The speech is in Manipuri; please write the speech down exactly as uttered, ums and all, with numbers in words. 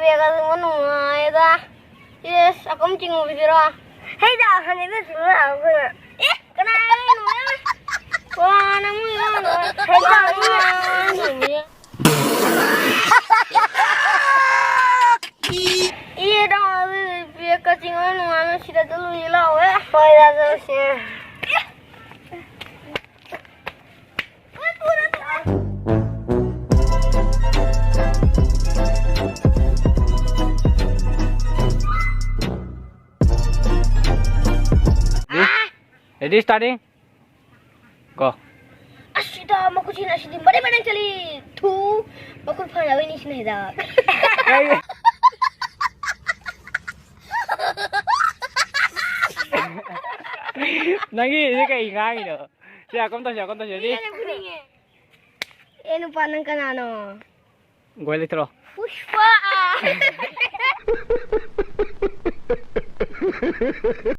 ꯄꯦꯒ ꯑꯗꯨꯝ ꯅꯨꯡꯉꯥꯏꯗ꯫ ꯌꯦꯁ, ꯑꯀꯨꯝ ꯆꯤꯡꯉꯨꯕꯤꯁꯤꯔꯣ? ꯍꯩꯗ, ꯍꯅꯨꯕꯤ ꯆꯤꯡꯉꯨ ꯂꯥꯛꯑꯣ ꯑꯩꯈꯣꯏꯅ꯫ ꯑꯦ, ꯀꯅꯥ ꯍꯥꯏꯔꯤꯅꯣ? ꯋꯥ, ꯅꯪ ꯃꯤ ꯋꯥ ꯂꯣꯏꯔꯦ꯫ ꯍꯩꯗ, ꯋꯥ, ꯅꯪ ꯃꯤ ꯏꯌꯦ, ꯅꯪ ꯑꯗꯨꯗꯤ ꯄꯦꯒ ꯆꯤꯡꯉꯨ ꯅꯨꯡꯉꯥꯏꯅ ꯁꯤꯗ ꯆꯠꯂꯨꯁꯤ ꯂꯥꯛꯑꯣ꯫ ꯍꯣꯏ, ꯆꯠꯂꯨꯁꯦ꯫ Ready, starting? Go. ꯑꯁ, ꯁꯤꯗ ꯃꯈꯨꯠꯁꯤꯅ ꯑꯁꯤꯗꯤ ꯃꯔꯦꯡ ꯃꯔꯦꯡ ꯆꯠꯂꯤ꯫ ꯊꯨ, ꯃꯈꯨꯠ ꯐꯅꯕꯩꯅꯤ ꯁꯤꯅ ꯍꯤꯗꯥꯛ꯫ ꯀꯩ? ꯅꯪꯒꯤ ꯁꯤ ꯀꯩ ꯉꯥꯡꯉꯤꯅꯣ? ꯁꯤ ꯑꯀꯨꯝ ꯇꯧꯁꯤ, ꯑꯀꯨꯝ ꯇꯧꯁꯤ, ꯁꯤ꯫ ꯑꯦ, ꯅꯨꯄꯥ, ꯅꯪ ꯀꯅꯥꯅꯣ? ꯒꯣꯏ ꯂꯩꯇ꯭ꯔꯣ? ꯄꯨꯁꯄꯥ!